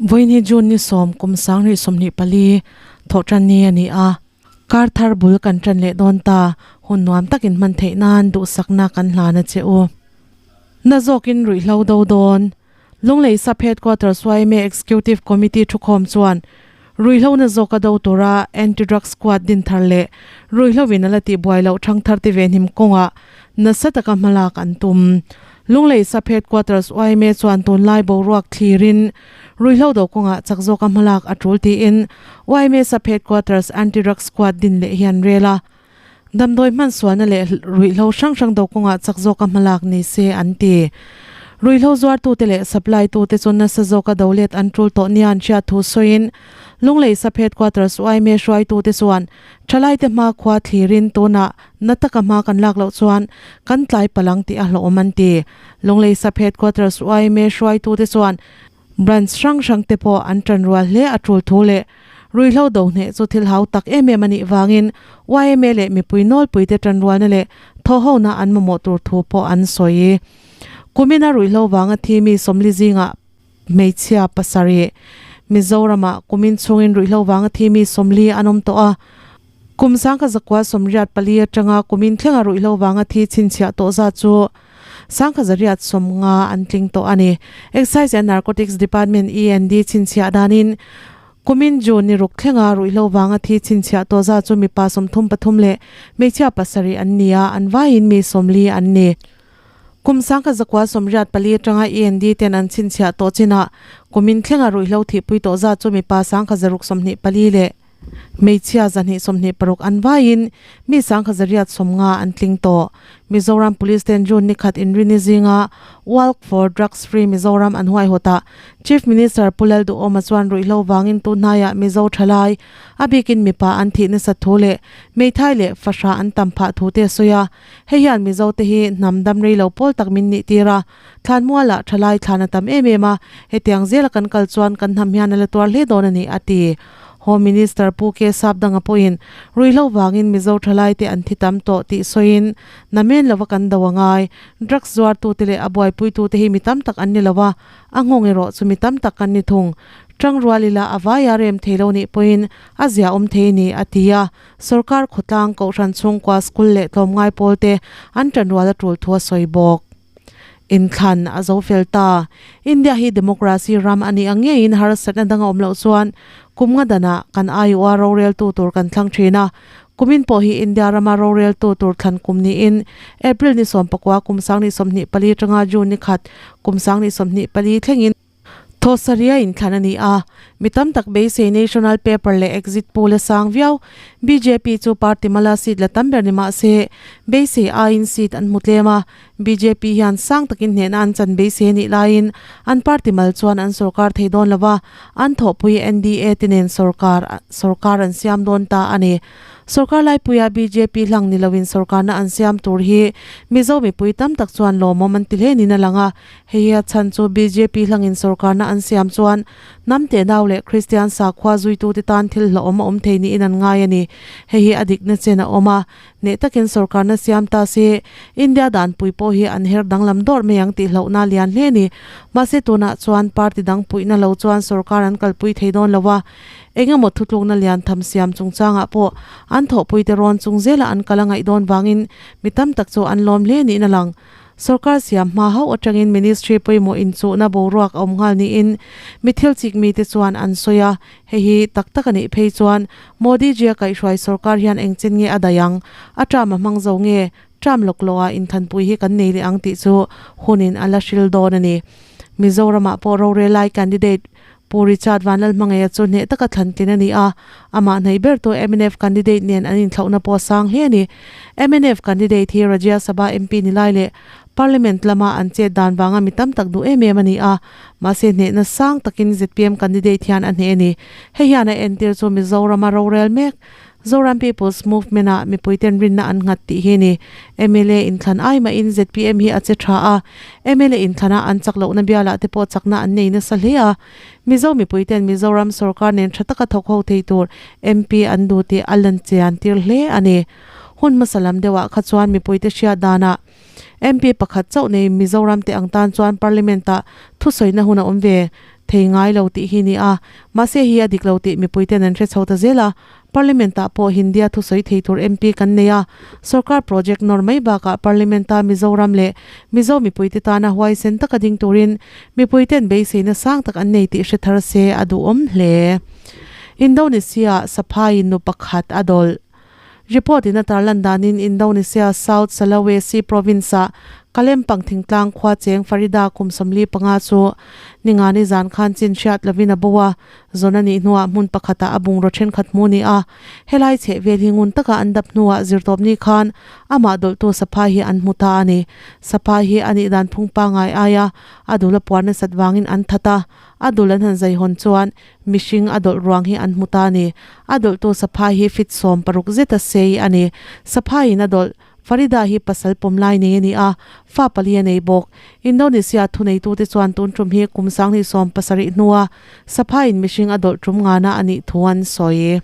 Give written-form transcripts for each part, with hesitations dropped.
Vawiin hi June ni sawm kum sanghnih 24 thawhtan ni a ni a, kar thar bul kan tan leh dawn ta, hun nuam takin hman theih nan duhsakna kan hlan a che u. Na zawkin ruihhlo do dawn. Lunglei Sub Headquarters yma Executive Committee thukhawm chuan ruihhlo na zawka do tura Anti-Drug Squad din thar leh ruihhlo in a la tihbuai loh thangthar ti ve hnim kawngah nasa taka hmalak an tum. Lunglei Sub Headquarters yma chuan tunlai boruak thlirin ruihhlo do kawngah chak zawka hmalak a tul tiin yma Sub Headquarters Anti-Drug Squad din leh hi an rel a. Damdawi hmansualna leh ruihhlo hrang hrang do kawngah chak zawka hmalak ni se an ti. Ruihhlo zuartute leh supply tute chu nasa zawka do let an tul tawh nia an hriat thu sawiin Lunglei Sub Headquarters yma hruaitute chuan Thalaite hmakhua thlirin tunah na taka hma kan lak loh chuan kan tlai palang tih a hlawhawm an ti. Lunglei Sub Headquarters yma hruaitute chuan branch hrang hrang te pawh an tan rual hle a tul thu leh ruihhlo do hneh chu thil hau tak em em a nih vangin yma leh mipui nawlpui te tan rualna leh thawhhona an mamawh tur thu pawh an sawi. Kumina ruihhlo vanga thi mi 40 zingah Hmeichhia pasarih, Mizoramah kumin chhungin ruihhlo vanga thi mi 40 an awm tawh a. Kum sangkhat zakua 84 atanga kumin thlenga ruihhlo vanga thi chhinchhiah tawh zat chu sangkhat zariat 50 an tling tawh a ni. Excise and Narcotics Department, END, chhinchhiah danin kumin June ni ruk thlenga ruihhlo vanga thi chhinchhiah tawh zat chu mipa 33 leh hmeichhia pasarih an ni a, an vaiin mi 40 an ni. Kum sangkhat zakua 84 atanga END ten an chhinchhiah tawh chinah kumin thlenga ruihhlo thihpui tawh zat chu mipa sangkhat zaruk 24 leh hmeichhia 226 an vaiin mi sangkhat zariat 50 an tling tawh. Mizoram Police ten June ni khat inrini zinga Walk for Drugs Free Mizoram an huaihawtah Chief Minister Pu Lalduhawma chuan ruihhlo vangin tunhnaiah Mizo thalai a bikin mipa an thih nasat thu leh meithai leh fahra an tam phah thu te a sawi a. Hei hian Mizo te hi hnam dam rei lo pawl tak min nih tir a, thlanmualah thalai thlan a tam em em a, hetiang zela kan kal chuan kan hnam hian a la tuar hle dawn a ni, a ti. Home Minister Pu K Sapdanga pawhin ruihhlo vangin Mizo thalai te an thi tam tawh tih sawiin, Namen lova kan do a ngai, drugs zuartute leh a buaipuitute hi mi tam tak an ni lo a, a nghawng erawh chu mi tam tak kan ni thung. Tangrual ila a vaia rem thei lo nih pawhin a zia awm thei a ni, a ti a. Sorkar khawtlang Kohhran chhungkua school leh tlawmngai pawl te an tanrual a tul thu a sawi bawk. Inthlan a zo fel ta. India hi democracy ram a nih ang ngeiin harsatna dang a awm loh chuan kum nga danah kan aiawha roreltu tur kan thlang thin a. Kumin pawh hi India rama roreltu tur thlan kum niin April ni 19 kum 2024 atanga June ni khat kum 2024 thlengin Thawhsaria inthlan a ni a, mi tam tak beisei national paper leh exit poll a sang viau. Bjp chu party mala seat la tam ber ni mah se, beisei aiin seat an hmu tlem a. Bjp hian sang takin hnehna an chan beisei a nih laiin an party mal chuan an sorkar thei dawn lo va, an thawhpui NDA te nen sorkar sorkar an siam dawn ta a ni. Sorkar laipuia bjp hlang ni loin sorkarna an siam tur hi Mizo mipui tam tak chuan lawmawm an ti hle niin a lang a. Hei hi a chhan chu bjp hlangin sorkarna an siam chuan hnam tehnau leh Kristian sakhua zuitute tan thil hlauhawm a awm thei niin an ngai a ni. Hei hi a dikna chen a awm a, hneh takin sorkarna siam ta se India danpui pawh hi an her danglam dawrh mai ang tih hlauhna a lian hle a ni. Mahse tunah chuan party dang puihna lo chuan sorkar an kalpui thei dawn lo a, engemaw thutlukna lian tham siam chungchangah pawh an thawhpuite rawn chung zela an kal a ngaih dawn vangin mi tam tak chu an lawm hle niin a lang. Sorkar siam hma hauh atangin Ministry pawimawh inchuhna boruak a awm nghal niin mi thil chik mite chuan an sawi a, hei hi tak tak a nih phei chuan Modi ji a kaihhruai sorkar hian engchen nge a daih ang, a term a hmang zo nge, term lawk lawh ah inthanpui hi kan nei leh ang tih chu hunin a la hril dawn a ni. Mizoramah pawh rorel lai candidate Pu Richard Vanlalhmangaia chu hneh taka thlan tlin a ni a, amah hnaih ber tu mnf candidate nen an inthlauhna pawh a sang hle a ni. Mnf candidate hi Rajya Sabha MP ni lai leh Parliament lama an chet dan vanga mi tam tak duh em em a ni a, mahse hnehna sang takin zpm candidate hian a hneh a ni. Hei hian a entir chu Mizorama rorel mek Zoram People's Movement ah mipuiten rinna an nghat tih hi ni. Mla inthlan ai mahin zpm hi a che tha a, mla inthlana an chak lohna bialah te pawh chakna an nei nasa hle a. Mizo mipuiten Mizoram sorkar nen tha taka thawk ho thei tur MP an duh tih a lan chian tir hle a ni. Hun hmasa lam deuhah kha chuan mipuite hriat danah MP pakhat chauh nei Mizoram te ang tan chuan Parliament ah thusawina hun a awm ve. thei ngai lo tih hi ni a, mahse hi a dik lo tih mipuiten an hre chho ta zel a, Parliament-ah pawh Hindia thusawi thei tur MP kan nei a, sorkar project nawr mai bakah Parliament-a Mizoram leh Mizo mipuite tana huaisen taka ding turin mipuiten beiseina sang tak an nei tih hre thar se a duhawm hle. Indonesia Saphaiin nu pakhat a dawlh. Report in a tarlan danin Indonesia South Sulawesi province-ah Kalempang thingtlang khua cheng Farida kum 45 chu ningani zan khan chin hriat lovin a bo a, Zawn a nih hnuah hmun pakhatah a bungraw thenkhat hmu a ni a, helai chheh vel hi ngun taka an dap hnuah zirtawpni khan amah dawlhtu Saphai hi an hmu ta a ni. Saphai hi a nih dan phung pangngai aia a dul a puar nasat vangin an that a, a dul an han zaihawn chuan mihring a dawlh ruang hi an hmu ta a ni. A dawlhtu Saphai hi fit 16 zeta sei a ni. Saphaiin a dawlh. Farida hi pasal pawm lai nei a ni a, fa pali a nei bawk. Indonesia thuneitute chuan tun tum hi kum 2070 hnua Saphaiin mihring a dawlh tum ngana a nih thu an sawi.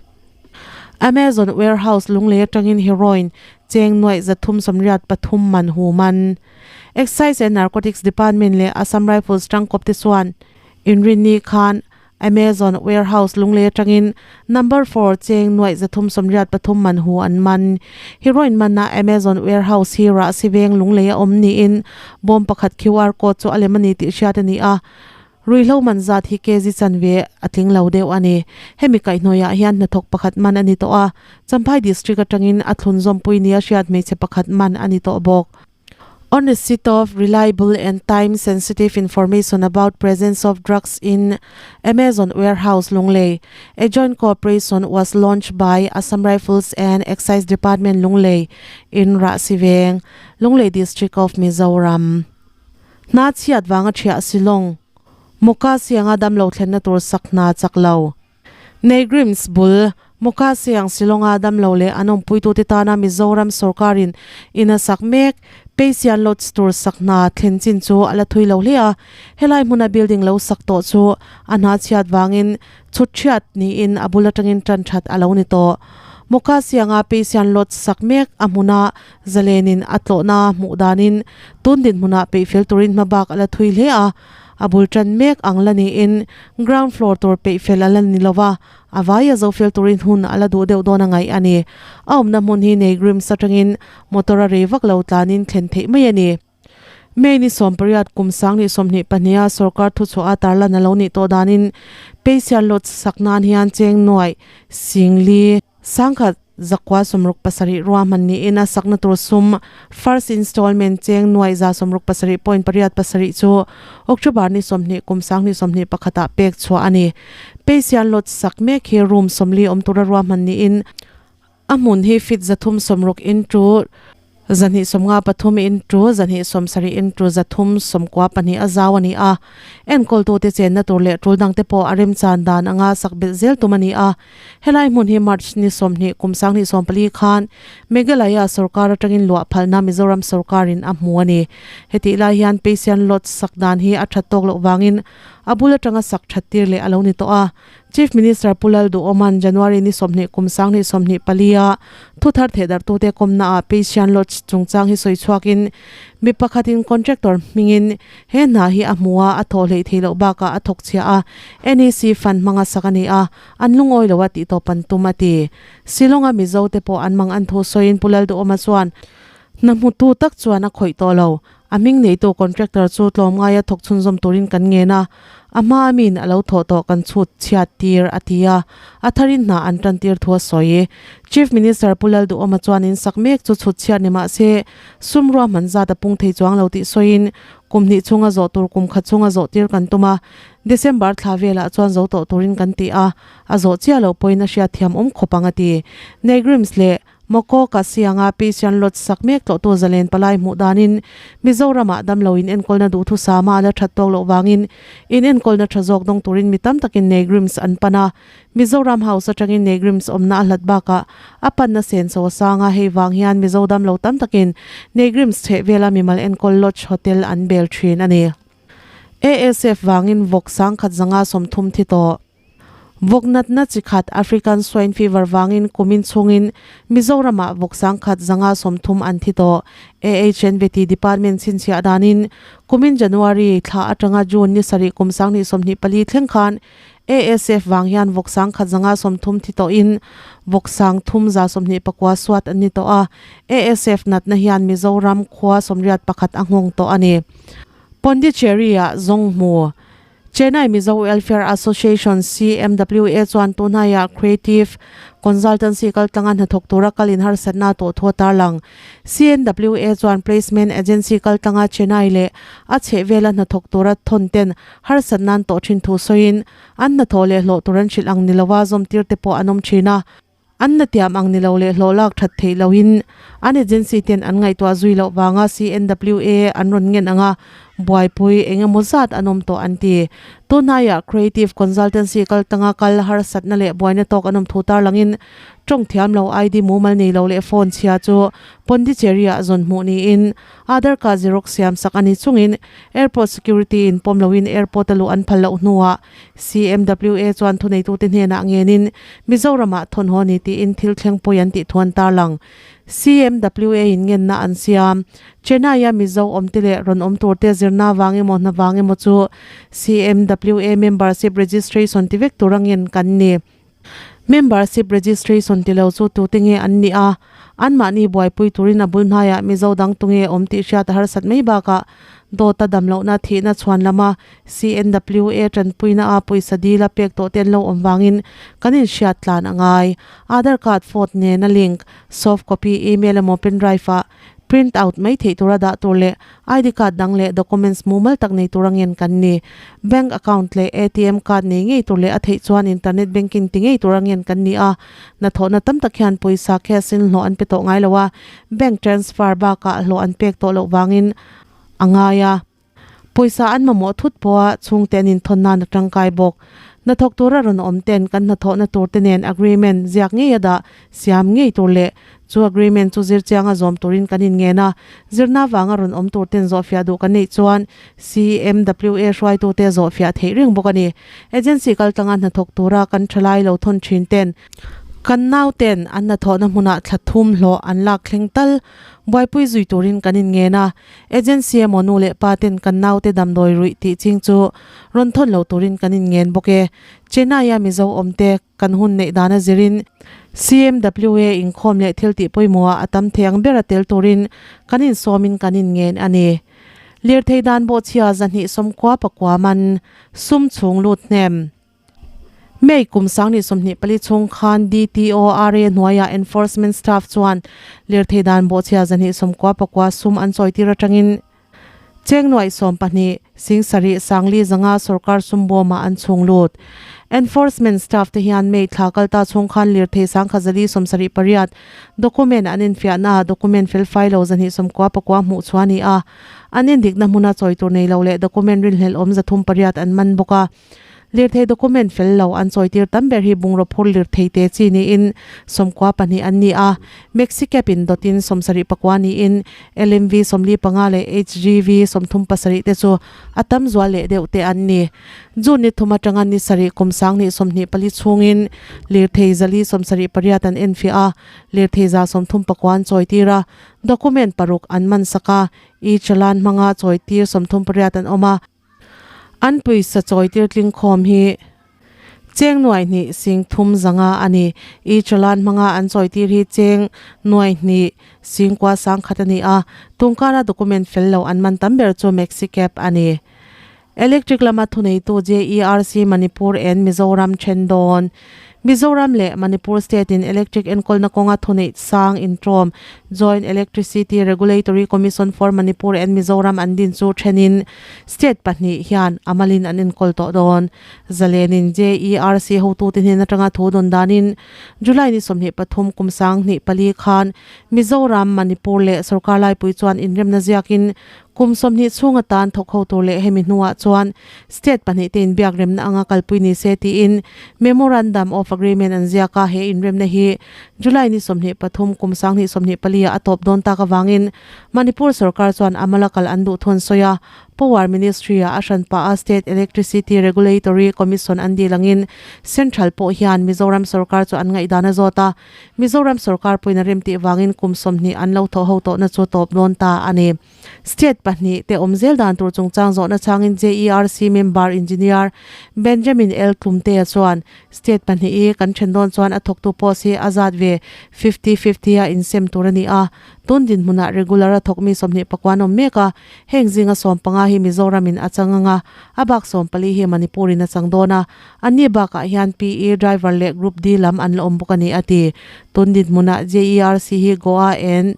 Amazon warehouse lunglei atangin heroin cheng nuaih 383 man hu man. Excise and Narcotics Department leh Assam Rifles tangkawpte chuan inrinni khan Amazon warehouse lunglei atangin number four cheng nuaih 383 man hu an man. Heroin manna Amazon warehouse hi rahsi veng lunglei a awm niin bawm pakhat QR code chu a lem a ni tih hriat a ni a. Ruihhlo man zat hi kg chanve a tling lo deuh a ni. Hemi kaihhnawihah hian hnathawk pakhat man a ni tawh a, Champhai district atangin a thlun zawmpui nia hriat hmeichhe pakhat man a ni tawh bawk. On receipt of reliable and time-sensitive information about presence of drugs in Amazon warehouse Lunglei, a joint cooperation was launched by Assam Rifles and Excise Department Lunglei in Rahsiveng, Lunglei District of Mizoram. Hna chhiat vanga thiah Shillong, Muka sianga damlo thlenna tur sak hna chak lo. Neigrims bul, Muka Siang Shillonga damlo leh an awmpuitute tana Mizoram sorkarin in a sak mek, Peisian Lodge tur sak hna thlen chin chu a la thui lo hle a. Helai hmuna building lo sak tawh chu a hna chhiat vangin chhut chhiat niin a bul atangin tan that a lo ni tawh. Muka Sianga Peisian Lodge sak mek a hmuna zalenin a tlawhna hmuh danin tun dinhmunah peihfel turin hmabak a la thui hle a. A bul tan mek ang la niin ground floor tur peih fel a la ni lo va, a vaia zo fel turin hun a la duh deuh dawn a ngaih a ni. A awmna hmun hi Neigrims atangin motor a rei vak lo tlanin thlen theih mai a ni. May ni 18 kum 2022 a sorkar thuchhuah a tarlan a lo nih tawh danin Peisian Lodge sak nan hian cheng nuaih singli 1000 167 ruahman niin a sakna tur sum first installment cheng nuaih 167.87 chu October ni 20 kum 2021 ah pek chhuah a ni. Peisian Lodge sak mek hi room 40 awm tura ruahman niin a hmun hi feet 360 into 253 into 270 into 392 a zau a ni a. Enkawltute chenna tur leh tul dangte pawh a remchan dan anga sak belh zel tum a ni a. Helai hmun hi March ni 20 kum 2014 khan Meghalaya sorkar atangin luah phalna Mizoram sorkarin a hmu a ni. Hetih lai hian Peisian Lodge sak dan hi a that tawk loh vangin a bul atanga sak that tir leh a lo ni tawh a. Chief Minister Pu Lal Duhawma'n January ni 20 kum 2024 a thuthar thehdarhtute kawmnaah Peisian Lodge chungchang hi sawi chhuakin mi pakhatin contractor hmingin he hna hi a hmu a, a thawh hleih theih loh bakah a thawk chhia a, NEC fund hmanga sak a ni a, an lungawi lo a tih tawp an tum a ti. Shillong-a Mizo te pawh an mang an thu sawiin Pu Lal Duhawma chuan hna hmutu tak chuan a khawih tawh lo. A hming neitu contractor chu tlawmngaia thawk chhunzawm turin kan ngen a, a hma miin a lo thawh tawh kan chhut chhiat tir, a ti a, a tharin hna an tan tir thu a sawi. Chief Minister Pu Lalduhawma chuan in sak mek chu chhut chhiat ni mah se, sum ruahman zat a pung thei chuang lo tih sawiin, kum hnih chhunga zawh tur kum khat chhunga zawh tir kan tum a, December thla velah chuan zo tawh turin kan ti a, a zawh chiah loh pawhin a hriatthiam awm khawp ang a ti. Negrims leh Mawkaw ka sianga Patient Lodge sak mek tlawhtu zalen palai hmuh danin Mizoramah damlo in enkawlna duhthusama a la that tawk loh vangin in enkawlna tha zawk dawng turin mi tam takin Negrims an pan a. Mizoram House atangin Negrims awmna a hlat bakah a panna senso a sang a, hei vang hian Mizo damlo tam takin Negrims chheh vela mimal enkawl Lodge Hotel an bel thin a ni. ASF vangin vawk 1,130 thi tawh. Vawk natna chi khat African Swine Fever vangin kumin chhungin Mizoramah vawk sangkhat zanga 30 an thi tawh. AHNVT Department chhinchhiah danin kumin January thla atanga June ni sarih kum 2024 thleng khan ASF vang hian vawk sangkhat zanga 30 thi tawhin vawk sang thum za 29 suat an ni tawh a. ASF natna hian Mizoram khua 81 a nghawng tawh a ni. Pondicherry-ah zawng hmu. Chennai Mizo Welfare Association, CMWA, chuan tunhaiah Creative Consultancy kaltlanga hnathawk tura kalin harsatna tawh thu a tarlang. CMWA chuan Placement Agency kaltlanga Chennai leh a chhehvela hnathawk tura thawn ten harsatna an tawh thin thu sawiin an hnathawh leh hlawh tur an hrilh ang ni lova zawmtir te pawh an awm thin a. An na tiam ang ni lo leh hlawh lak that theih lohin an agency ten an ngaihtuah zui loh vanga CNWA an rawn ngen anga buaipui eng emaw zat an awm tawh an ti. Tunhnaiah Creative Consultancy kaltanga kal harsatna leh buaina tawk an awm thu tarlangin tawng thiam lo ID mumal nei lo leh phone chhia chu Pondicherry-ah zawn hmuh niin Aadhaar card xerox siam sak a ni chungin Airport security in pawm loin airport a luh an phal loh hnuah CMWA chuan thuneitute hnenah ngenin Mizoramah thawnhaw ni tiin thil thleng pawi an tih thu an tarlang. CMWA in ngenna an siam. Chennai-a Mizo awmte leh rawn awm turte zirna vang emaw hna vang emaw chu CMWA membership registration ti vek tura ngen kan ni. Membership registration ti lo chu tute nge an nih a, anmahni buaipui turin a bul hnaiah Mizo dang tunge awm tih hriat a harsat mai bakah dawta damlohna thihna chhuan lama CNWA tanpuina a pawisa dil a pek tawh te an lo awm vangin kan inhriat tlan a ngai. Aadhaar card phone nena link, soft copy, email emaw pendrive ah print out mai theih tura dah tur leh ID card dang leh documents mumal tak nei tura ngen kan ni. Bank account leh ATM card nei ngei tur leh a theih chuan internet banking ti ngei tura ngen kan ni a. Hnathawhna tam tak hian pawisa cash in hlawh an pe tawh ngai lo a, bank transfer bakah hlawh an pek tawh loh vangin a ngai a. Pawisa an mamawh thut pawha chhungte an inthawn nan a tangkai bawk. Hnathawk tura rawn awm ten kan hnathawhna turte nen agreement ziak ngei a dah siam ngei tur leh chu agreement chu zirchianga zawm turin kan inngen a. Zirna vanga rawn awm tur ten zawhfiah duh kan neih chuan CMWA hruaitute zawhfiah theih reng bawk a ni. Agency kaltlanga hnathawk tura kan thalai lo thawn thin ten kan nau ten an hnathawhna hmunah thla thum hlawh an lak thleng tal buaipui zui turin kan inngen a. Agency emaw nu leh pa ten kan naute damdawi ruih tih ching chu rawn thawn lo turin kan inngen bawk e. Chennai-a Mizo awmte kan hun neih dana zirin CMWA inkhawm leh thil tih pawimawhah a tam thei ang bera tel turin kan insawmin kan inngen a ni. Lirthei dan bawhchhia 299 man sum chhung lut hnem. May kum 2024 chhung khan DTORA hnuaiah enforcement staff chuan lirthei dan bawhchhia 299 sum an chawitir atangin cheng nuaih 12 sing sarih sangli zanga sorkar sum bawmah an chhung lut. Enforcement staff te hian May thla kalta chhung khan lirthei 1078 document an infiahna document felfai lo 299 hmuh chhuah a ni a, an indikna hmuna chawi tur nei lo leh document rinhlelh awm 308 an man bawk a. Lirthei document fel lo an chawitir tam ber hi bungraw phur lirthei te chi niin 92 an ni a, Maxi Cab in dawtin 74 niin LMV 45 leh HGV 37 te chu a tam zual leh deuh te an ni. June ni thum atanga ni sarih kum 2024 chhungin lirthei 478 an enfiah a, lirthei 139 an chawitir a, document paruk an man sak a, e-challan hmanga chawitir 38 an awm a. An pawisa chawitir tling khawm hi cheng nuai hnih sing thum zanga a ni. I chalan hmanga an chawitir hi cheng nuai hnih sing kua sang khat a ni a. Tungkara document fel lo an man tam ber chu Maxi Cab a ni. Electric lama thuneitu JERC Manipur and Mizoram then dawn. Mizoram leh Manipur State in Electric enkawlna kawnga thuneih sang intawm Joint Electricity Regulatory Commission for Manipur and Mizoram an din chu thenin State pahnih hian a malin an enkawl tawh dawn. Zalenin JERC hotute hnen atanga thu dawn danin July ni 23 kum 2004 khan Mizoram, Manipur leh sorkar laipui chuan inremna ziakin Kum 20 chhung atan thawk ho tur leh hemi hnuah chuan state pahnih te inbiak remna anga kalpui ni se tiin Memorandum of Agreement an ziak a, he inremna hi July ni 23 kum 2024 ah a tawp dawn tak avangin Manipur sorkar chuan amala kal an duh thu an sawi a. Power Ministry-ah a hranpah a State Electricity Regulatory Commission an dil angin Central pawh hian Mizoram sorkar chu an ngaihdan a zawt a, Mizoram sorkar pawhin a remtih vangin kum 20 an lo thawh ho tawhna chu tawp dawn ta a ni. State pahnih te awm zel dan tur chungchang zawhna changin JERC member Engineer Benjamin L Tlumtea chuan State pahnih i kan then dawn chuan a thawktu post hi a zat ve fifty fifty a insem tur a ni a, tun dinhmunah regular a thawk mi 24 an awm mek a, heng zinga 15 hi Mizoram in a chang ang a, a bak 14 hi Manipur in a chang dawn a, anni bakah hian PE driver leh Group D lam an la awm bawk a ni a ti. Tun dinhmunah JERC hi Goa and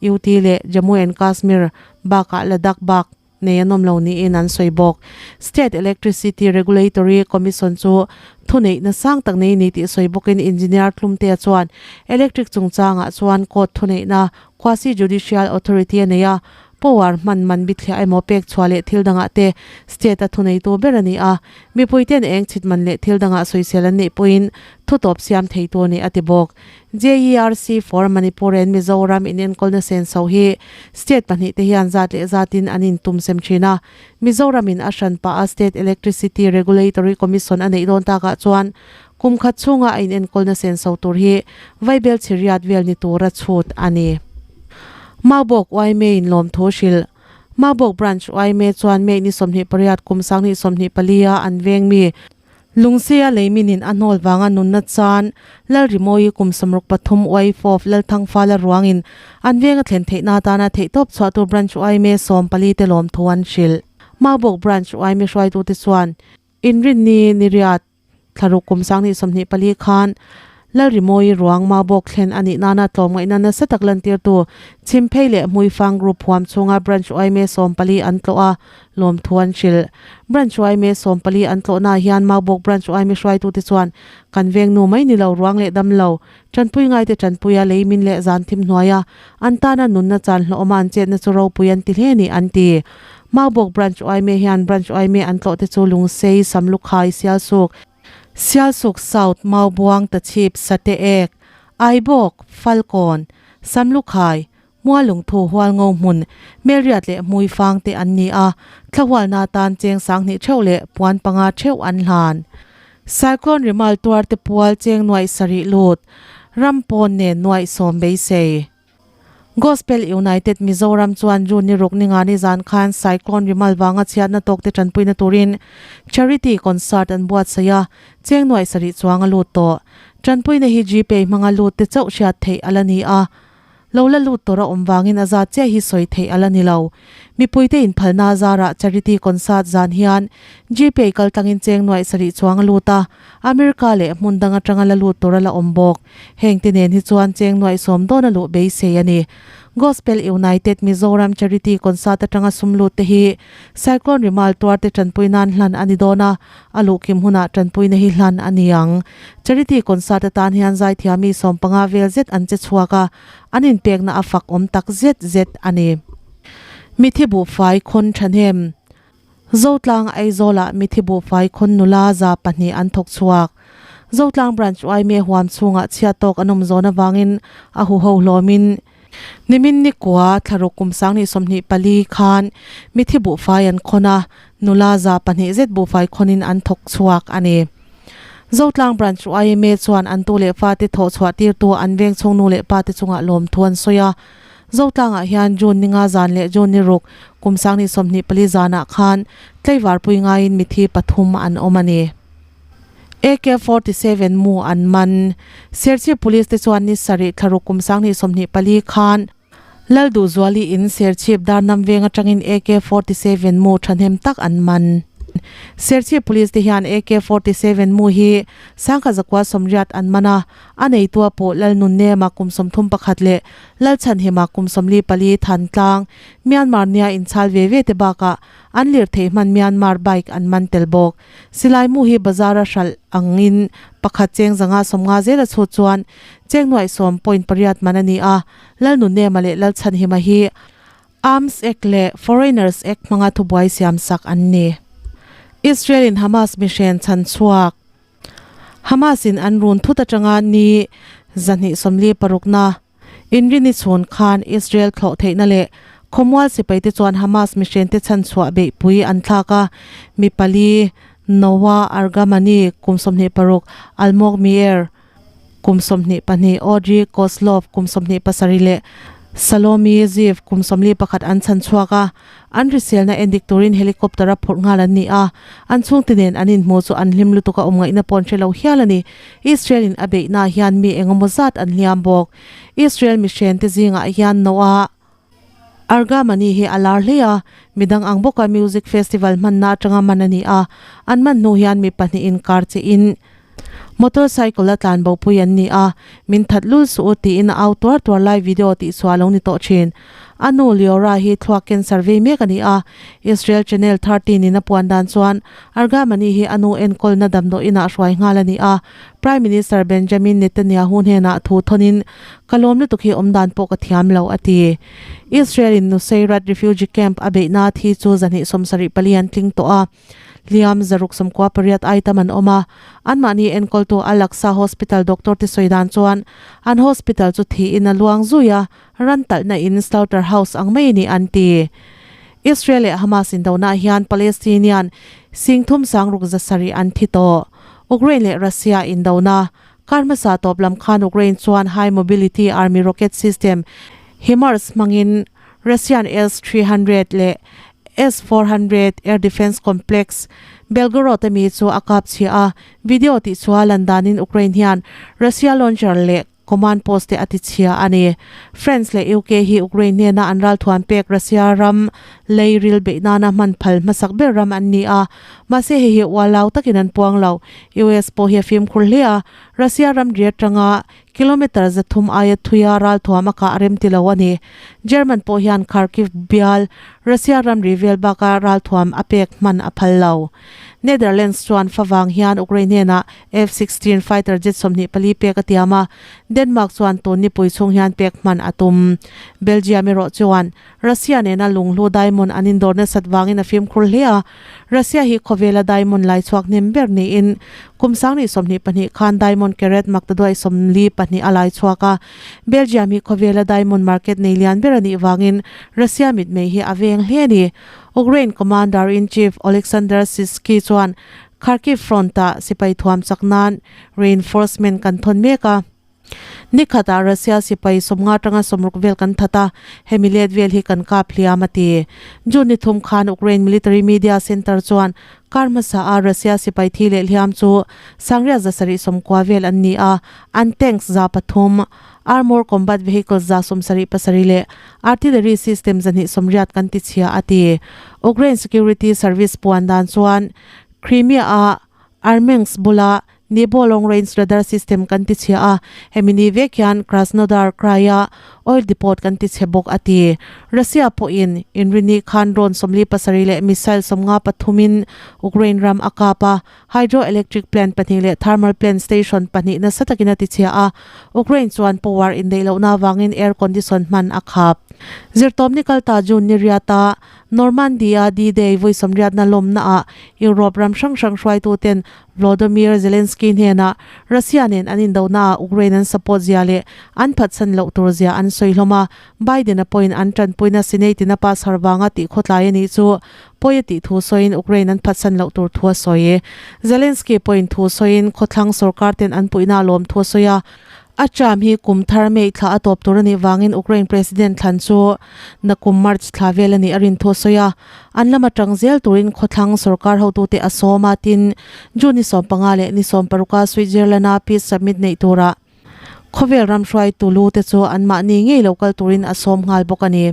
UT leh Jammu and Kashmir bakah Ladakh bak nei an awm lo niin an sawi bawk. State Electricity Regulatory Commission chu thuneihna sang tak nei ni tih sawi bawkin Engineer Tlumtea chuan electric chungchangah chuan court thuneihna quasi-judicial authority a nei a, power hman man bithliah emaw pek chhuah leh thil dangah te state a thuneitu ber a ni a, mipuiten eng chhit man leh thil dangah sawisel an neih pawhin thutawp siam theitu a ni a ti bawk. JERC for Manipur and Mizoram inenkawlna senso hi state pahnihte hian zat leh zatin an intum sem thin a. Mizoramin a hran pah a State Electricity Regulatory Commission a neih dawn takah chuan kum khat chhunga a inenkawlna senso tur hi vaibel chhiriat vel ni tura chhut a ni. Maubawk yma in lawmthu hrilh. Maubawk Branch yma chuan May ni 28 kum 2024 a an veng mi Lungseia leiminin a hnawl vanga nunna chan Lalrimawi kum 63 uai fawf Lalthangfala ruangin an venga thlen theihna atana theihtawp chhuahtu Branch yma 14 te lawmthu an hrilh. Maubawk Branch yma hruaitute chuan Inrinni niriat thlaruk kum 2024 khan Lalrimawi ruang Maubawk thlen a nih nana tlawmngaihna nasa tak lantirtu Chhimphei leh Hmuifang Group huam chhunga Branch yma 14 an tlawh a, lawmthu an hrilh. Branch yma 14 an tlawhnaah hian Maubawk Branch yma hruaitute chuan kan veng nu mai ni lo ruang leh dam lo, tanpui ngaite tanpuia lei min leh zan thim hnuaia an tana nunna chan hlawhawma an chetna chu ropui an ti hle ni an ti. Maubawk Branch yma hian Branch yma an tlawhte chu Lungsei, Samlukhai, Sialsuk, Sialsuk South, Maubuang, Tachhip, Sate Ek, Aibawk, Falkawn, Samlukhai, Mualungthu hualngo hmun, Melriat leh Hmuifang te an ni a, thlahualna atan cheng 2000 theuh leh puan panga theuh an hlan. Cyclone Rimal tuar te pual cheng 700 lut, ram pawn nen 10,000 beisei. Gospel United Mizoram chuan June ni ruk ni nga ni zan khan Cyclone Rimal vanga chhiatna tawk te tanpuina turin Charity Concert an buatsaih a, cheng 700 chuang a lut tawh. Tanpuina hi Gpay hmanga lut te chauh hriat theih a la ni a. Lo la lut tur a awm vangin a zat chiah hi sawi theih a la ni lo. Mipuite inphalna a zarah Charity Concert zan hian Gpay kaltlangin cheng 700 chuang a lut a, America leh hmun dang atanga la lut tur a la awm bawk. Hengte nen hi chuan cheng 10,000 dawn a luh beisei a ni. Gospel United Mizoram Charity Concert atanga sum lut te hi Cyclone Rimal tuarte tanpui nan hlan a ni dawn a, a luh kim hunah tanpuina hi hlan a ni ang. Charity Concert atan hian zaithiami 15 vel zet an che chhuak a, an inpekna a fak awm tak zet zet a ni. Mithi buhfai khawn thahnem. Zotlang Aizawlah mithi buhfai khawn nula 200 an thawk chhuak. Zotlang Branch yma huam chhungah chhiat tawk an awm zawn avangin a huho hlawmin nimin ni kua thlaruk kum 2024 khan mithi buhfai an khawn a, nula 200 zet buhfai khawnin an thawk chhuak a ni. Zotlang Branch yma chuan an tu leh fate thawh chhuah tirtu an veng chhung nu leh pa te chungah lawmthu an sawi a. Zotlangah hian June ni nga zan leh June ni ruk kum 2024 zanah khan tlaivarpui ngaiin mithi pathum an awm a ni. AK-47 mu an man. Serchhip Police te chuan ni sarih thlaruk kum 2024 khan Lalduhzuali in Serchhip Darnam veng atangin AK-47 mu thahnem tak an man. Serchhip Police te hian AK-47 mu hi 1980 an man a, a neitua pawh Lalnunnema kum 31 leh Lalchhanhima kum 44 Thantlang, Myanmar nia inchhal ve ve te bakah an lirthei hman Myanmar bike an man tel bawk. Silai mu hi bazar a hralh angin pakhat cheng 150 zel a chhut chuan cheng 10,000.8 man a ni a, Lalnunnema leh Lalchhanhima hi Arms Act leh Foreigners Act hmanga thubuai siam sak an ni. Israel in Hamas mihren chhan chhuak. Hamas in an run thut atanga ni 246 na Inrini chhun khan Israel thlawh theihna leh. Khawmual sipaite chuan Hamas mihrente chhanchhuah beihpui an thlak a, mi pali, Noa Argamani, kum 26, Almog Meir, kum 22, Audrey Kozlov, kum 27 leh Salomi Ziv, kum 41 an chhanchhuak a. An hriselna endik turin helicopter a phurh nghal an ni a, an chhungte nen an inhmuh chu an hlim lutuk a awm ngaihna pawh an hre lo hial a ni. Israel in a beihnaah hian mi engemaw zat an hliam bawk. Israel mihrente zingah hian Noah Argamani hi a lar hle a, midang ang bawka music festival hmanna atanga man a ni a, an man hnu hian mi pahnihin kar che in motorcycle a tlan bopui an ni a, min that lul suh u tiin a au tuar tuar lai video tih chhuah a lo ni tawh thin. A nu Liora hi thluak cancer vei mek a ni a, Israel Channel 13 in a puan dan chuan Argamani hi a nu enkawlna damdawi inah hruai nghal a ni a, Prime Minister Benjamin Netanyahu hnenah thu thawnin, Ka lawm lutuk hi awm dan pawh ka thiam lo, a ti. Israel-in Nuseirat refugee camp a beihna thi chu 274 an tling tawh a, hliam 698 aitam an awm a. Anmahni enkawltu Al-Aqsa Hospital doctor te sawi dan chuan an hospital chu thiin a luang zui a, ran talhna in slaughter house ang mai a ni an ti. Israel leh Hamas indonah hian Palestinian 36,700 an thi tawh. Ukraine leh Russia indona kar hmasa tawp lam khan Ukraine chuan High Mobility Army Rocket System, HIMARS, hmangin Russian S-300 leh S-400 air defence complex Belgorod a mi chu a kap chhia a, video tih chu a lan danin Ukraine hian Russia launcher leh Command post te a ti chhia a ni. France leh UK hi Ukraine hnena an ralthuam pek Russia ram lei ril beih nana hman phal hmasak ber ram an ni a, mahse hei hi ualau takin an puang lo. US pawh hi a fimkhur hle a, Russia ram ri atanga kilometre 300 aia thuia ralthuam a kah a rem ti lo a ni. German pawh hian Kharkiv bial Russia ram ri vel baka ralthuam a pek hman a phal lo. Netherlands chuan favang hian Ukraine hnenah F-16 fighter jet 24 pek a tiam a, Denmark chuan tun nipui chhung hian pek hman a tum. Belgium erawh chuan Russia nena lunghlu diamond an indawr nasat vangin a fimkhur hle a, Russia hi khawvela diamond lai chhuak hnem ber niin kum 2022 khan diamond carat maktaduai 42 a lai chhuak a, Belgium hi khawvela diamond market nei lian ber a nih vangin Russia mitmei hi a veng hle a ni. Ukraine Commander-in-Chief Oleksandr Syrskyi chuan Kharkiv front-ah sipai thuam chak nan reinforcement kan thawn mek a. Ni khatah Russia sipai 50 atanga 60 vel kan that a, hemi let vel hi kan kap hliam a ti. June ni thum khan Ukraine military media center chuan kar hmasa a Russia sipai thi leh hliam chu 790 vel an ni a, an tanks 300, armour combat vehicles 77 leh artillery system 280 kan ti chhia a ti. Ukraine security service puan dan chuan Crimea-a Armyansk bula Nebo Long Range Radar System kan ti chhia a, hemi ni vek hian Krasnodar Krai-a oil depot kan ti chhe bawk a ti. Russia pawhin inrini khan drone 47 leh missile 53 in Ukraine ram a kap a, hydroelectric plant pahnih leh thermal plant station pahnih nasa takin a ti chhia a, Ukraine chuan power indaih lohna avangin air condition hman a khap. Zirtawpni kalta June ni riata Normandy-a D-Day vawi sawmriatna lawmnaah Europe ram hrang hrang hruaituten Volodymyr Zelensky hnenah Russia nen an indonaah Ukraine an support zia leh an phatsan loh tur zia an sawi hlawm a, Biden-a pawhin an tanpuina Senate-in a pass har vanga tih khawtlai a nih chu pawi a tih thu sawiin Ukraine an phatsan loh tur thu a sawi. Zelensky pawhin thu sawiin khawthlang sorkar ten an puihna a lawm thu a sawi a. A term hi kum thar May thla a tawp tur a nih vangin Ukraine President thlan chu nakum March thla vel a nih a rin thu a sawi a. An lam atang zel turin khawthlang sorkar hotute a sawm a, tin, June ni 15 leh ni 16 a Switzerland-a peace summit neih turah khawvel ram hruaitu lu te chu anmahni ngei lo kal turin a sawm nghal bawk a ni.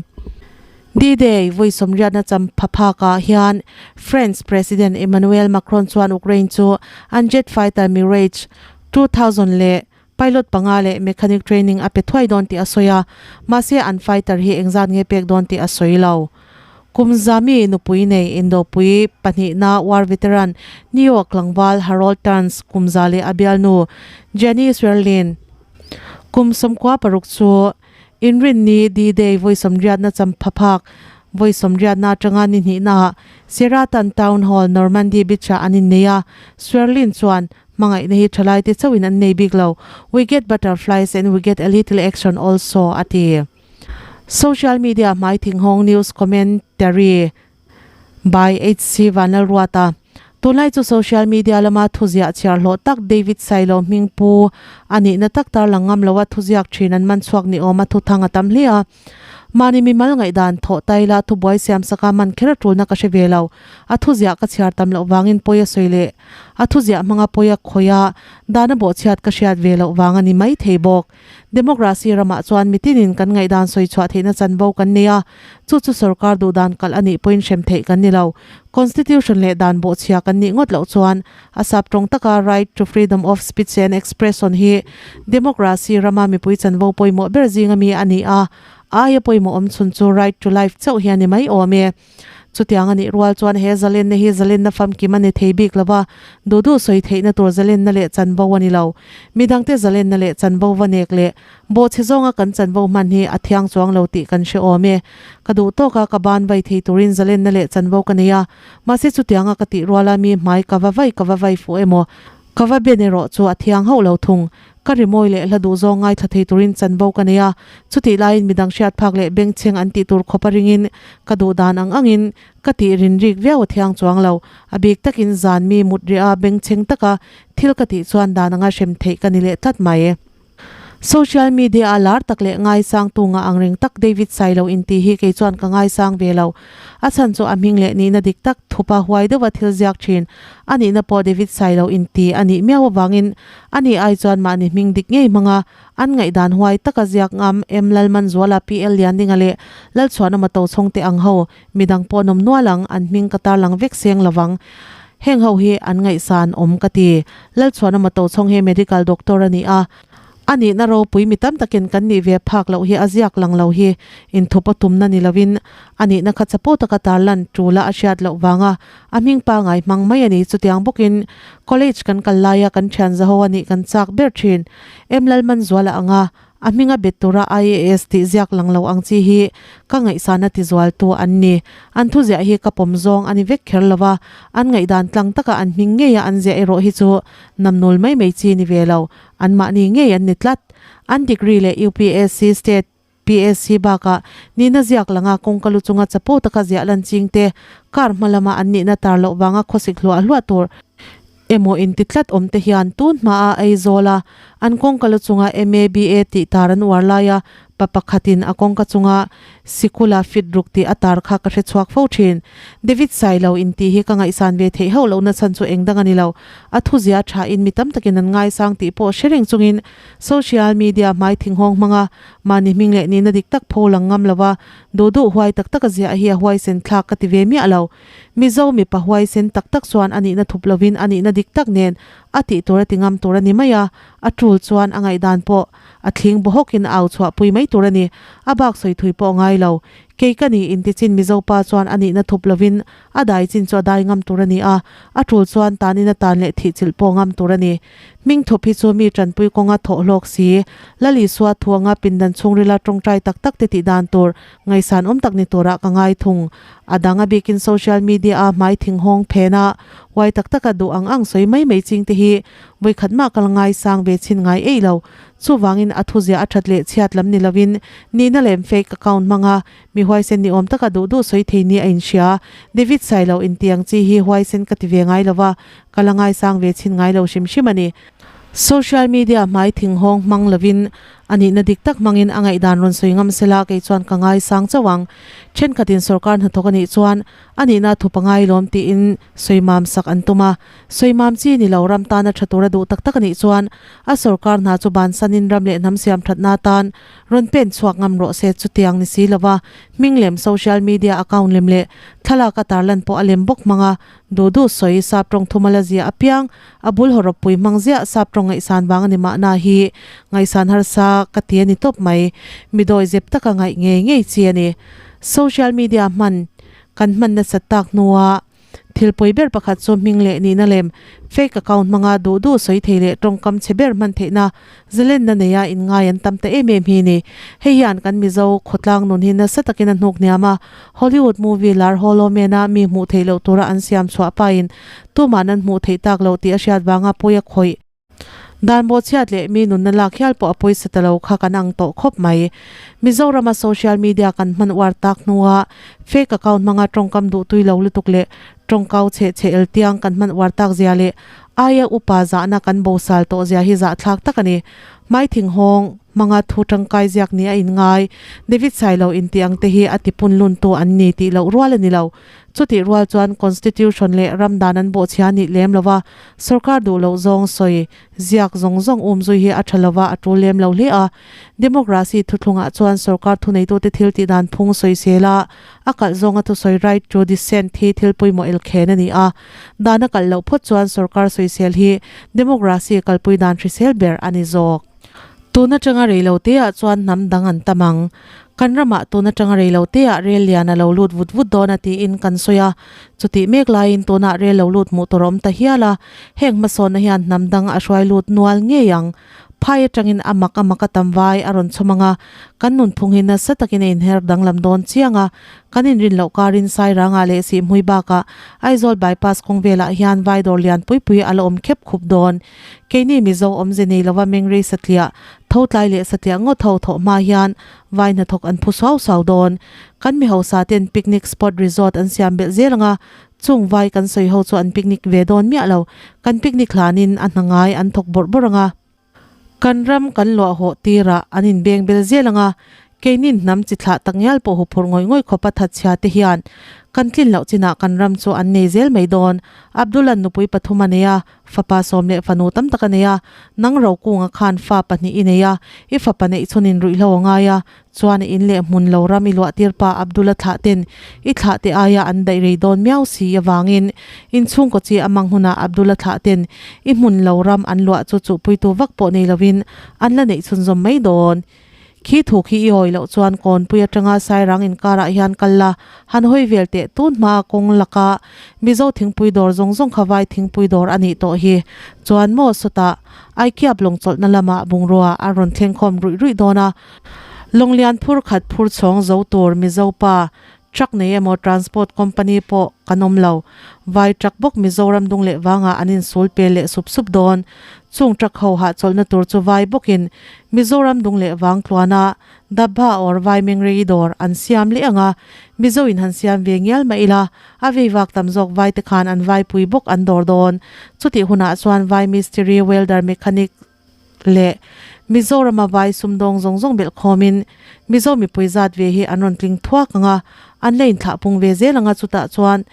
D-Day vawi sawmriatna champha phakah hian France President Emmanuel Macron chuan Ukraine chu an jet fighter Mirage 2000 leh pilot panga leh mechanic training a pe thuai dawn tih a sawi a, mahse an fighter hi engzat nge pek dawn tih a sawi lo. Kum zami nupui nei Indopui pahnihna war veteran New York tlangval Harold Turns kum za leh a bialnu Jenny Swerlin kum 96 chu Inrinni D-Day vawi sawmriatna champha phak vawi sawmriatna atanga ni hnihnaah Seratan Town Hall, Normandy Beach-ah an innei a, Swerlin chuan Hmangaihna hi thalaite chauhin an nei bik lo, We get butterflies and we get a little action also, a ti. Social media hmai thinghawng news commentary by HC Vanlalruata Tunlai chu social media lama thuziah chhiar hlawh tak David Sailo hming pu a nihna tak tarlang ngam loa thuziak thin an man chhuak ni awma thuthang a tam hle a. Mahni mimal ngaihdan thawh taila thubuai siam saka man kher a tulna ka hre ve lo. A thuziah ka chhiar tam loh vangin pawi a sawi leh a thuziah hmanga pawi a khawih a, dan a bawhchhiat ka hriat ve loh vang a ni mai thei bawk. Democracy ramah chuan mitinin kan ngaihdan sawi chhuah theihna chanvo kan nei a, chu chu sorkar duhdan kalh a nih pawhin hrem theih kan ni lo. Constitution leh dan bawhchhia kan nih ngawt loh chuan a sap tawng taka right to freedom of speech and expression hi democracy rama mipui chanvo pawimawh ber zinga mi a ni a, aia pawimawh awm chhun chu right to life chauh hi a ni mai awm e. Chutiang a nih rual chuan he zalenna hi zalenna famkim a ni thei bik lo va, duh duh sawi theihna tur zalenna leh chanvo a ni lo. Midangte zalenna leh chanvo va nek leh bawhchhe zawnga kan chanvo hman hi a thiang chuang lo tih kan hre awm e. Ka duh tawka ka ban vai thei turin zalenna leh chanvo ka nei a, mahse chutianga ka tih ruala mi hmai ka va vai ka va vai fuh emaw, Ka va ben erawh chu a thiang hauh lo thung. Ka rimawi leh hla duh zawng ngaithla thei turin chanvo ka nei a, chutih laiin midang hriat phak leh bengchheng an tih tur khawp a ringin ka duh dan ang angin ka tih rin rik viau a thiang chuang lo. A bik takin zan mi mut riah a bengchheng taka thil ka tih chuan dan anga hrem theih ka ni leh tlat mai. Social media a lar tak leh ngaisang tu ngah ang reng tak David Sailo inti hi kei chuan ka ngaisang ve lo. A chhan chu a hming leh nihna dik tak thupa huai deuha thil ziak thin a nihna pawh David Sailo inti a nih miau avangin a nih ai chuan mahni hming dik ngei hmanga an ngaihdan huai taka ziak ngam M Lalmanzuala PL Liandinga leh Lalchhuanawma Tochhawng te ang ho midang pawh an awm nual ang an hming ka tarlang vek seng lovang. Heng ho hi an ngaihsan awm ka ti. Lalchhuanawma Tochhawng hi medical doctor a ni a, a nihna ropui mi tam takin kan nih ve phak loh hi a ziak lang lo hi inthup a tumna ni lovin a nihna kha chapo taka tarlan tula a hriat loh vanga a hming pangai hmang mai a ni. Chutiang bawkin college kan kal laia kan thian zaho a nih kan chak ber thin. M Lalmanzuala anga A hminga bet tura IAS tih ziak lang lo ang chi hi ka ngaihsana tizualtu an ni. An thuziah hi ka pawm zawng a ni vek kher lo va, an ngaihdan tlang taka an hming ngeia an ziah erawh hi chu namnul mai mai chi ni ve lo, anmahni ngei an ni tlat. An degree leh UPSC, State PSC bakah nihna ziak langa kawngka lu chunga chapo taka ziah lan ching te, kar hma lama an nihna tar loh vanga khawsik hluah hluah tur emaw inti tlat awm te hian tun hmaa Aizawl a an kawngka lu chunga MABA tih tar an uar laia pa pakhatin a kawngka chunga sikula fit ruk tih a tar kha ka hre chhuak fo thin. David Sailo intih hi ka ngaihsan ve theih hauh lohna chhan chu eng dang a ni lo. A thuzia thain mi tam takin an ngaisang tih pawh hre reng chungin social media hmai thinghawng hmanga mahni hming leh nihna dik tak pho lang ngam lova duh duh huai tak taka ziah hi a huaisen thlak ka ti ve miah lo. Mizo mipa huaisen tak tak chuan a nihna thup lovin a nihna dik tak nen a tih tur a ti ngam tur a ni mai a, a tul chuan a ngaihdan pawh a thling bawhawkin a au chhuah pui mai tur a ni. A bak sawi thui pawh ngai lo. Kei ka ni intichin Mizo pa chuan a nihna thup lovin a dai chin chu a dai ngam tur a ni a, a tul chuan tanin a tan leh thih chilh pawh ngam tur a ni. Hming thup hi chu mi tanpui kawnga thawh hlawk si, Lal Isua thu anga pindan chhungrila tawngtai tak tak te tih dan tur Ngaihsan awm tak ni turah ka ngai thung. A dang a bikin social media a hmai thinghawng phen a, huai tak taka duh ang ang sawi mai mai ching te hi vawikhat mah kal ngaisang ve chhin ngai eih lo. Chuvangin a thuzia a that leh chhiat lam ni lovin nihna lem fake account hmanga mi huaisen ni awm taka duh duh sawi thei ni a inhria. David Sailo intiang chi hi huaisen ka ti ve ngai lova, ka la ngaisang ve chhin ngai lo hrim hrim a ni. Social media hmai thinghawng hmang lovin a nihna dik tak hmangin a ngaihdan rawn sawi ngam sela kei chuan ka ngaisang chauh ang. Thenkhatin sorkar hnathawk a nih chuan a nihna thu pangai lawm tiin sawimam sak an tum a. Sawimam chi ni lo ram tana tha tura duh tak tak a nih chuan a sorkar hna chu bansanin ram leh hnam siam thatna atan rawn pen chhuak ngam rawh se chutiang ni si lova hming lem social media account lem leh thlalak a tarlan pawh a lem bawk hmang a Duh duh sawi sap tawng thuma la ziah apiang, a bul hawrawp pui hmang ziah sap tawng ngaihsan vang a ni mahna hi ngaihsan harsa ka ti a ni tawp mai. Mi dawi zep taka ngaih ngei ngei chi a ni. Social media hman kan hman nasat tak hnua thil pawi ber pakhat chu hming leh nihna lem fake account hmanga duh duh sawi thei leh tawngkam chhe ber hman theihna Zalenna neia inngai an tam ta em em hi ni. Hei hian kan Mizo khawtlang nun hi nasa takin a hnuk hniam a, Hollywood movie lar Hollow Man-a mi hmuh theih loh tura an siam chhuah pahin tuma'n an hmuh theih tak loh tih a hriat vanga pawi a khawih. Dan bawhchhiat leh mi nunna lak hial pawh a pawisa ta lo kha kan ang tawh khawp mai. Mizorama social media kan hman uar tak hnua fake account hmanga tawngkam duhtui lo lutuk leh tawngkau cheh cheh el tiang kan hman uar tak zia leh aia upa zahna kan bosal tawh zia hi zahthlak tak a ni. Hmaithing hawng hmanga thu tangkai ziak ni a inngai David Sailo intih ang te hi a tipun luntu an ni tih loh rual a ni lo. Chutih rual chuan Constitution leh ram dan an bawhchhia nih lem lova sorkar duh loh zawng sawi ziak zawng zawng um zui hi a tha lova a tul lem lo hle a. Democracy thuthlungah chuan sorkar thuneitute thil tih dan phung sawi sel a, a kalh zawnga thusawi right to dissent hi thil pawimawh elkhen a ni a. Dan a kalh loh phawt chuan sorkar sawisel hi democracy kalpui dan hrisel ber a ni zawk. Tun atanga reilo teah chuan hnam dang an tam ang. Kan ramah tun atanga reilo teah rel lian a lo lut vut vut dawn a tiin kan sawi a. Chutih mek laiin tunah rel lo lut hmuh tur a awm ta hial a. Heng hmasawnna hian hnam dang a hruai lut nual ngei ang. Phai atangin a mak a mak a tam vai a rawn chhawm ang a. Kan nunphung hi nasa takin a inher danglam dawn chiang a. Kan inrin loh karin Sairanga leh Sihhmui bakah Aizawl bypass kawng velah hian vai dawr lian pui pui a la awm khep khup dawn. Keini Mizo awmze nei lova mengrei satliah, tho tlai leh satliah ngawt ho thawh hma hian vai hnathawk an phu suau suau dawn. Kan mi hausa ten picnic spot resort an siam belh zel anga chung vai kan sawi ho chu an picnic ve dawn miah lo. Kan picnic hlanin a hna ngai an thawk bawrh bawrh anga. Kan ram kan luah hawh tirah an inbeng bel zel anga keinin hnam chi thlah tak ngial pawh huphurh ngawih ngawih khawpa thatchhia te hian kan tlin loh chinah kan ram chu an nei zel mai dawn. Abdullah nupui pathum a nei a, fapa sawm leh fanu tam tak a nei a, nang Rokunga khan fa pahnih i nei a, i fapa neih chhunin ruihhlo a ngai a, Chuan i in leh hmun lo ram i luah tir pa Abdullah thlah ten i thlah te aia an daih rei dawn miau si avangin in chhungkaw chi a mang hunah Abdullah thlah ten i hmun lo ram an luah chu chuhpuitu vak pawh nei lovin an la neih chhunzawm mai dawn. Khi thu khi i hawi loh chuan kawnpui atanga Sairang inkarah hian kal la han hawi vel teh tun hma kawng laka Mizo thingpui dawr zawng zawng kha vai thingpui dawr a nih tawh hi. Chuan maw sawtah Aikiap lawngchawlhna lamah bungrua a rawn thlengkhawm ruih ruih dawn a. Lawnglian phur khat phur chhawng zo tur Mizo pa truck nei emaw transport company pawh kan awm lo. Vai truck bawk Mizoram dung leh vangah an insul pel leh sup sup dawn. Chung truck ho hahchawlhna tur chu vai bawkin Mizoram dung leh vang tluana dabba or vai mengrei dawr an siam leh ang a, Mizo in han siam ve ngial mah ila a vei vak tam zawk vai te khan an vai pui bawk an dawr dawn. Chutih hunah chuan vai mistiri, welder, mechanic, leh Mizorama vai sumdawng zawng zawng belh khawmin Mizo mipui zat ve hi an rawn tling thuak ang a, an la inthlah pung ve zel ang a, chutah chuan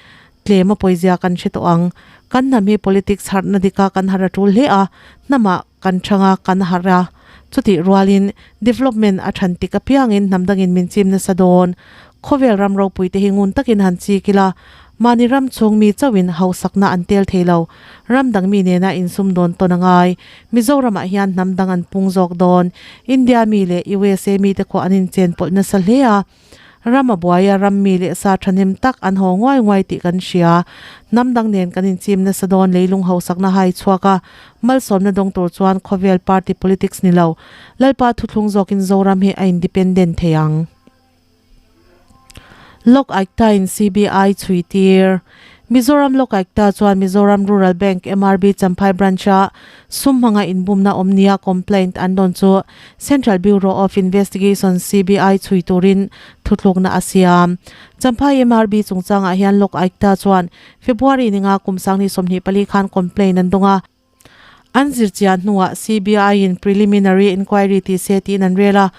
tlem a pawizia kan hre tawh ang. Kan hnam hi politics harhna dika kan harh a tul hle a, hnamah kan thang a, kan harh a, chutih rualin development a than tik apiangin hnam dangin min chim nasa dawn. Khawvel ram ropui te hi ngun takin han chik ila, mahni ram chhung mi chauhin hausakna an tel thei lo. Ram dang mi nena insumdawn tawn a ngai. Mizoramah hian hnam dang an pung zawk dawn. India mi leh USA mite khaw an inchen pawlh nasa hle a. Ram a buai a, ram mi leh sa thahnem tak an haw nguai nguai tih kan hria. Hnam dang nen kan inchim nasa dawn leilung hausakna hai chhuak a, malsawmna dawng tur chuan khawvel party politics ni lo, Lalpa thuthlung zawkin Zoram hi a independent thei ang. Lok Aykta in CBI chhui tir. Mizoram Lok Aykta chuan Mizoram Rural Bank, MRB, Champhai Branch-a sum hmanga inbumna awm nia complaint an dawn chu Central Bureau of Investigation, CBI, chhui turin thutlukna a siam. Champhai MRB chungchangah hian Lok Aykta chuan February ninga kum 2024 khan complaint an dawng a. An zirchiah hnuah CBI-in preliminary inquiry ti se tiin an rel a.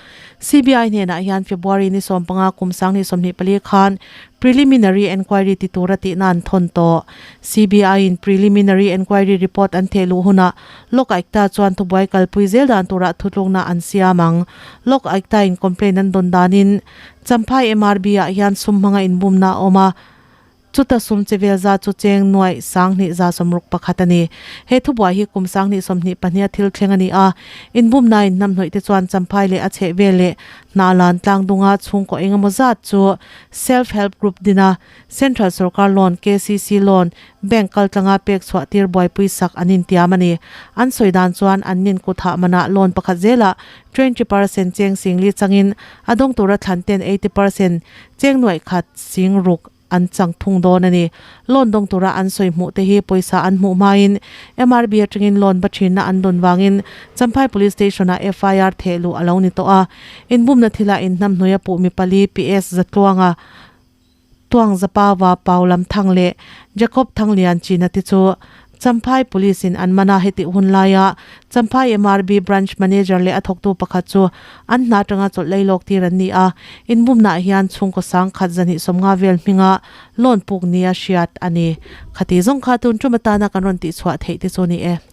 CBI hnenah hian February ni 15 kum 2024 khan preliminary enquiry ti tura tihna an thawn tawh. CBI-in preliminary enquiry report an theh luh hunah Lok Aykta chuan thubuai kalpui zel dan turah thutlukna an siam ang. Lok Aykta-in complaint an dawn danin Champhai MRB-ah hian sum hmanga inbumna a awm a. Chuta sum che vel zat chu cheng nuaih 2171 a ni. He thubuai hi kum 2024 a thil thleng a ni a, inbumnain hnamhnawih te chuan Champhai leh a chheh vel leh Hnahlan tlangdunga chhungkaw eng emaw zat chu Self Help Group dina Central Sorkar Loan, KCC Loan, Bank kaltlanga pek chhuah tir buaipui sak an intiam a ni. An sawi dan chuan an nin kut hah manah loan pakhat zelah 20% cheng singli changin a dawng tura thlan ten 80% cheng nuaih khat sing ruk. an chang thung dawn a ni. Loan dawng tura an sawi hmuh te hi pawisa an hmuh hmain MRB atangin loan ba thinna an dawn vangin Champhai Police Station ah FIR theh luh a lo ni tawh a. Inbumna thilah inhnamhnuaia puh mi pali PS Zatluanga, Tuangzapava Pau Lam Thang leh Jacob Thanglian China te chu Champhai Police in an man a, hetih hun laia Champhai MRB Branch Manager leh a thawktu pakhat chu an hna atanga chawlh lei lawk tir an ni a, inbumnaah hian chhungkaw sangkhat 250 vel hminga loan puk nia hriat a ni. Khati zawng kha tun tum atana kan rawn tihchhuah theih te chu ni e.